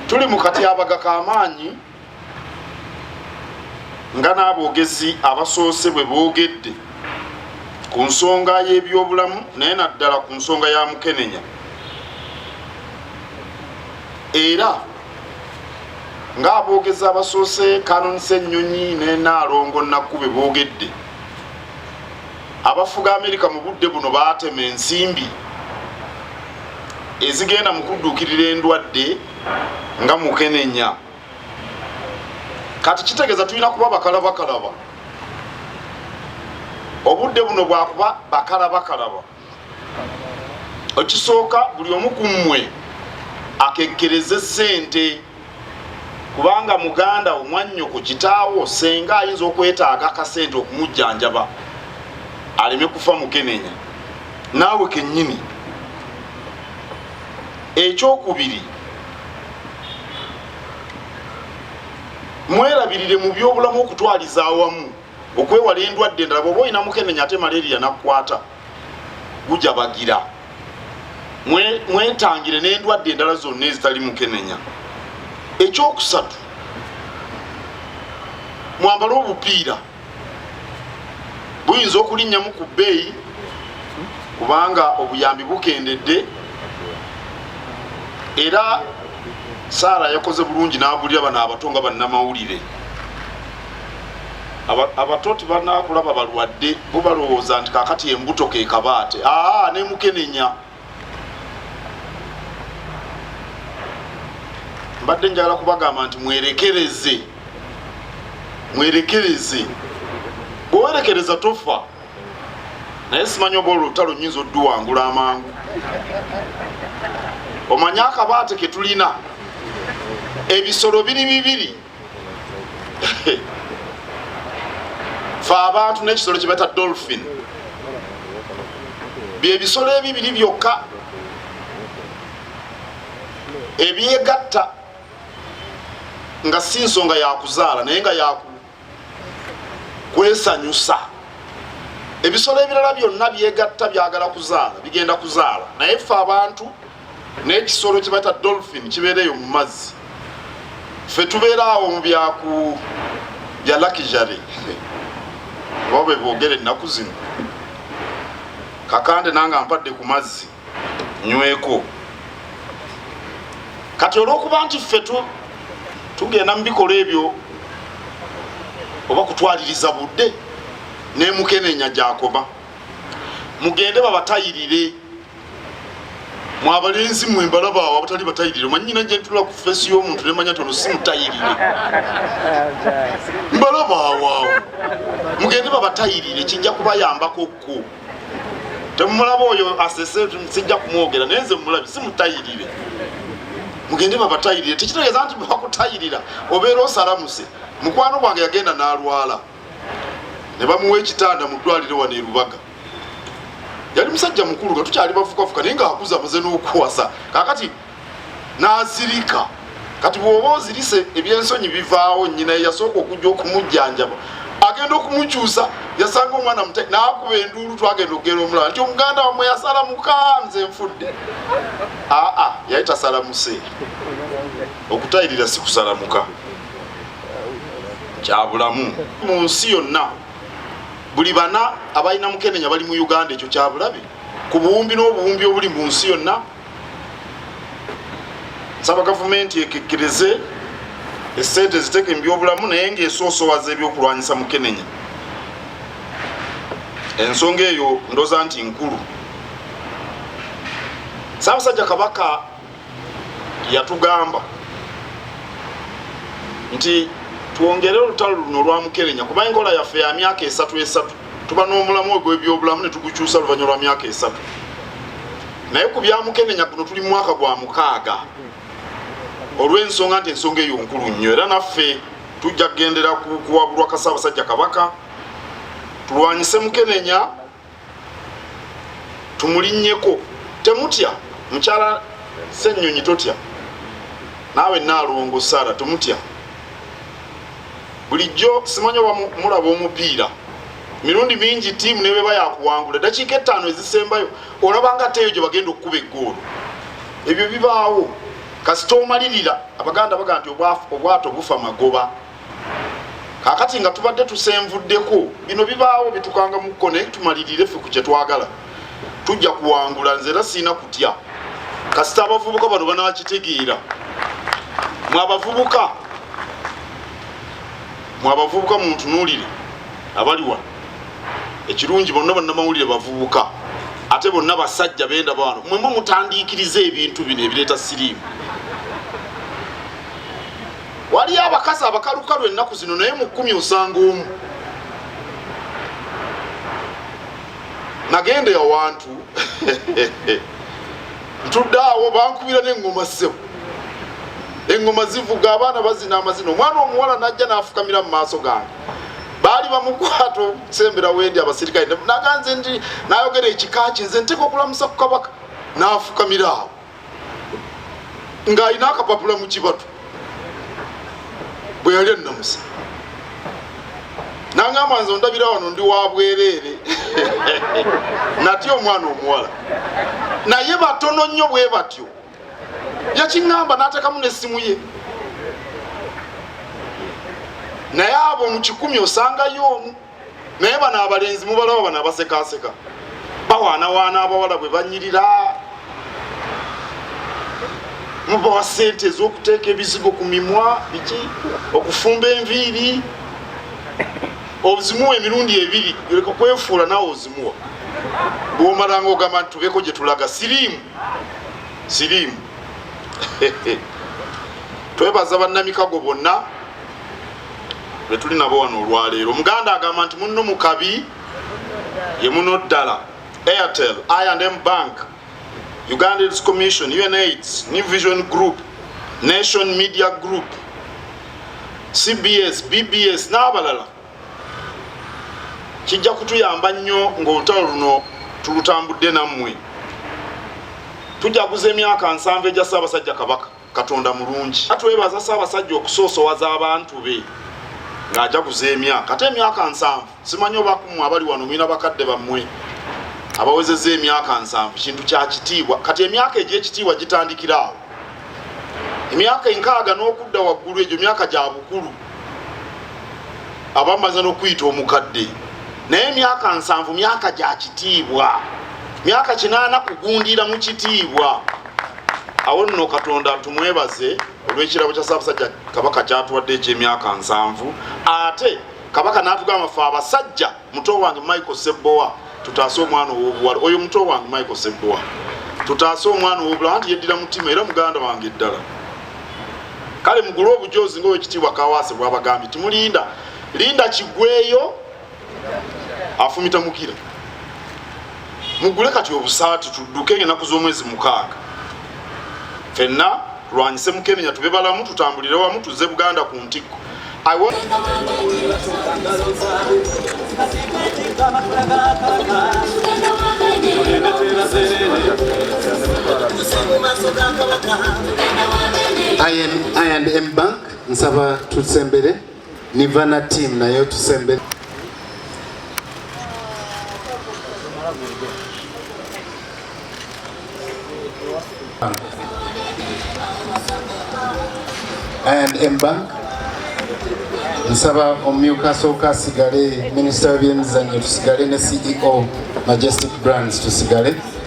Tuli mu katyabaga k'amaanyi nga n'aboogezi abasoose bwe boogedde ku nsonga y'ebyobulamu naye naddala ku nsonga ya mukenenya era ng'aboogezi abasoose Canon Ssenyonyi ne Nnaalongo Nakku bwe boogedde, abafuga Amerika mu budde buno baatema ensimbi ezigenda mu kudduukirira endwadde nga mukenenya. Kati kitegeeza tulina kuba bakalabakalaba. Obudde buno bwakuba bakalabakalaba. Ekisooka buli omu ku mmwe akekkereze ssente kubanga muganda wo, mwannyoko, kitaawo, ssenga ayinza okwetaaga akasente okumujjanjaba aleme kufa mukenenya, naawe kennyini. Ekyokubiri, mwerabirire mu byobulamu okutwaliza awamu okwewala endwadde endala. Bw'oba olina mukenenya ate malaria nakkwata gujabagira, mwetangire n'endwadde endala zonna ezitali mukenenya. Ekyokusatu, mwambale obupiira, buyinza okulinnyamu ku bbeeyi kubanga obuyambi bukendedde. Era Saara yakoze bulungi n'agulira bano abato nga bannamawulire. Abato tebanakulaba balwadde, bo balowooza nti kakati embuto ke kabaate. Aa, nemukenenya. Mbadde njagala kubagamba nti mwerekereze, mwerekereze. Bwewerekereza tofa, naye simanyi oba olutalo nyinza odduwangula amangu. Omanye akabaate ke tulina, ebisolo biri bibiri, fe abantu n'ekisolo kye bayita dolphin, byebisolo ebibiri byokka ebyegatta nga si nsonga yakuzaala naye nga yakwesanyusa. Ebisolo ebirala byonna byegatta byagala kuzaala, bigenda kuzaala, naye ffe abantu n'ekisolo kye bayita dolphin kibeera eyo mu mazzi, ffe tubeera awo mu byaku bya luxury oba bwe boogera ennaku zino. Kakande nange ampadde ku mazzi nyweko. Kati olw'okuba nti ffe tugenda mu bikolwa ebyo oba kutwaliriza budde nemukenenya gyakoma, mugende babatayirire. Mwabalenzi mwe mbalaba awo abatali batayirire, manyina gye ntula ku feesi y'omuntu nemanya nti ono si mutayirire, mbalaba awo awo, mugende babatayirire, kijja kubayambako kko. Temumulaba oyo asese, sijja kumwogera naye nze mulabi si mutayirire. Mugende babatayirire. Tekitegeeza nti bakutayirira obeera osalamuse. Mukwano gwange yagenda n'alwala ne bamuwa ekitanda mu ddwaliro wano e Lubaga. Yali musajja mukulu nga tukyali bafukafuka, naye ng'akuze amaze n'okuwasa, kakati n'azirika. Kati bw'oba ozirise ebyensonyi bivaawo. Nnyina ye yasooka okujja okumujjanjaba, agenda okumukyusa yasanga omwana mute n'akuba enduulu. Twagenda okugenda omulaba nti omuganda wamwe yasalamuka, nze nfudde. Aa, yali tasalamuse. Okutayirira si kusalamuka, kyabulamu. Mu nsi yonna buli bana abalina mukenenya bali mu Uganda. Ekyo kyabulabe ku buwumbi n'obuwumbi obuli mu nsi yonna. Nsaba gavumenti ekekkereze esente ziteeke mu byobulamu, naye ng'esoosowaza ebyokulwanyisa mukenenya. Ensonga eyo ndoza nti nkulu. Ssaabasajja Kabaka yatugamba nti twongere olutalo luno olwa mukenenya, kuba enkola yaffe ya myaka esatu esatu, tuba n'omulamu ogw'ebyobulamu ne tugukyusa oluvannyuma lwa myaka 3. Naye ku bya mukenenya guno tuli mu mwaka gwa 6, olw'ensonga nti ensonga eyo nkulu nnyo. Era naffe tujja kugendera ku kuwabulwa ka Ssaabasajja Kabaka, tulwanyise mukenenya, tumulinnyeko. Temutya, mukyala Ssennyonyi totya, naawe Nnaalongo Sara temutya. Bulijjo simanyi oba mulaba omupiira, mirundi mingi ttiimu ne bweba yakuwangula, dakiika 5 ezisembayo olaba nga teeyo gye bagenda okukuba eggoolo. Ebyo bibaawo. Kasita omalirira, Abaganda baga nti obwato bufa magoba. Kakati nga tubadde tusenvuddeko, bino bibaawo bitukanga mukko, naye tumalirire ffe ku kyetwagala, tujja kuwangula. Nze era siina kutya kasita abavubuka bano banakitegeera. Mwe abavubuka, mwe abavubuka muntunuulire abali wano, ekirungi bonna bannamawulire bavubuka, ate bonna basajja bendaba wano, mwemwe mutandiikiriza ebintu bino ebireeta siriimu. Waliyo abakazi abakalukalu ennaku zino, naye mu 10 osanga omu. Nagenda awantu, ntudde awo, bankubira n'eŋŋoma, ssebo, eŋŋoma zivuga, abaana bazina amazina. Omwana omuwala najja n'afukamira mu maaso gange. Baali bamukwata okusembera wendi abasirikale, naganze ndi nayogera ekika kye, nze nteeka okulamusa ku Kabaka. N'afukamira awo ng'alina akapapula mu kibatu. Bwe yali ennamusa nangamba, "Nze ondabira wano ndi wa bwereere." Natya omwana omuwala, naye batono nnyo bwe batyo. Yakiŋŋamba n'ateekamu n'essimu ye, naye abo mu 100 osangayo omu. Naye bano abalenzi mubalaba, bano abasekaseka bawaanawaana abawala bwe banyirira, mubawa sente ez'okuteeka ebizigo ku mimwa, biki, okufumba enviiri, ozimuwa emirundi ebiri, leka kwefuula naawe ozimuwa. Bwomalanga ogamba nti tubeko gye tulaga. Siriimu, siriimu. Twebaza bannamikago bonna betuli nabo wano olwaleero. Omuganda agamba nti munno mu kabi ye muno ddala. Airtel, I&M Bank, Uganda AIDS Commission, UNAIDS, New Vision Group, Nation Media Group, CBS, BBS n'abalala. Kijja kutuyamba nnyo ng'olutalo luno tulutambudde nammwe. Tujaguza emyaka 70 egya Ssaabasajja Kabaka. Katonda mulungi. Twebaza Ssaabasajja okusoosowaza abantu be ng'ajaguza emyaka, ate emyaka 70. Simanyi obakumwe abali wano mulina bakadde bammwe abawezezza emyaka 70. Kintu kya kitiibwa. Kati emyaka egy'ekitiibwa gitandikira awo, emyaka 60 n'okudda waggulu. Egyo myaka gya bukulu, abamaze n'okuyita omukadde. Naye emyaka 70 myaka gya kitiibwa, myaka 80 kugundira mu kitiibwa. Awo nno Katonda tumwebaze olw'ekirabo kya Ssaabasajja Kabaka kyatuwadde eky'emyaka 70. Ate Kabaka n'atugamba fe abasajja, muto wange Michael Sebbowa, tutaase omwana ow'obuwala oyo. Muto wange Michael Sebbowa, tutaase omwana ow'obuwala, anti yeddira mutima era muganda wange ddala. Kale mugule obujozi ngaowekitiibwa Kawaase bwabagambye. Timulinda linda kigweyo afumita mukira. Mugule kati obusaati, tudduke ennaku z'omwezi 6, fenna tulwanyise mukenenya, tube balamu, tutambulire wamu, tuzze Buganda ku ntikko. I&M Bank, nsaba tusembere. Nivana team nayo tusembere. I&M Bank, nsaba omumyuka asooka asigale, minisita w'ebyemizannyo tusigale, ne CEO Majestic Brands tusigale.